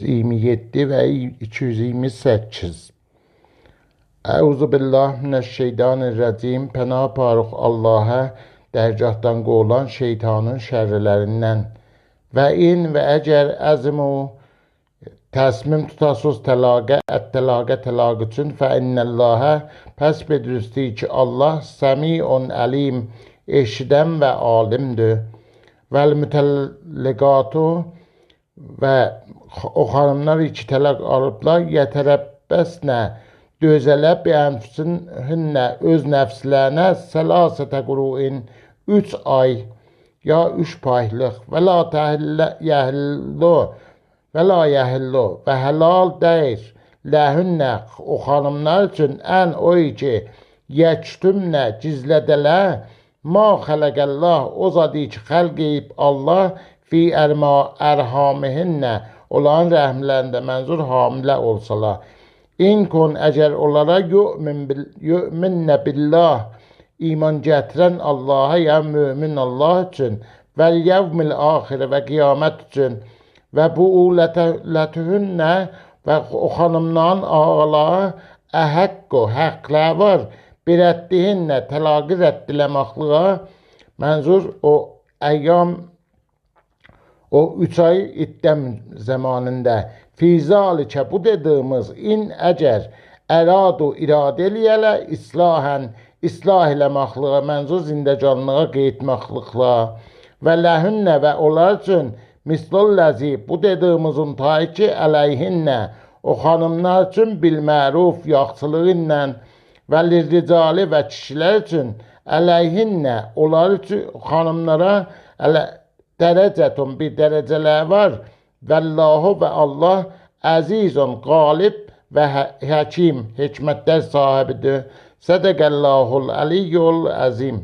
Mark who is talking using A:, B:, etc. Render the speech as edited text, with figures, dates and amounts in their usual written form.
A: 227 və 228. Əuzu billah mineşşeytanirracim. Pənah aparıq Allaha dərgahdan qovulan şeytanın şərrlərindən. Və in və əgər əzmu təsmim tutasız təlaqə, ət-təlaqə təlaq üçün fə innəllahə pəs bedrüstü ki, Allah səmiun əlim, eşidən və alimdir. Vəl mütəlliqatu və o xanımlar ki, təlaq alıblar, yətərəbbəsnə dözələ bi ənfüsünnə öz nəfslərinə səlasətə quruin 3 ay ya 3 paylıq və la yəhillu və la yəhillu və həlal deyil ləhünnə o xanımlar üçün ən o ki yəkdümnə gizlədələ ma xələqəllah o zadı ki xəlq eyib Allah fi ərhamihinnə onların rəhmlərində mənzur hamilə olsalar. İn kun əgər onlara yu'minnə billah iman gətirən Allaha ya mömin Allah üçün və yevmil axirə və qiyamət üçün və bu ulətühünnə və o xanımların ağaları əhəqqu həqqlər var birəddihinnə təlaqı rədd eləməkliyə mənzur o əyyam o 3 ay iddəm zamanında fizalikə bu dediyimiz in əgər əradu iradə eləyələ islahən islah eləməkliyə mənzur zindəcanlığa qeytməkliqla və ləhünnə və onlar üçün mislullazi bu dediyimizin tayı ki əleyhinnə o xanımlar üçün bil məruf yaxşılığı ilə və lirricali və kişilər üçün əleyhinnə onlar üçün xanımlara dərəcətun bir dərəcələr var. Vəllahu və Allah əzizun qalib və həkim, hikmətlər sahibidir. Sədəqəllahul əliyyul əzim.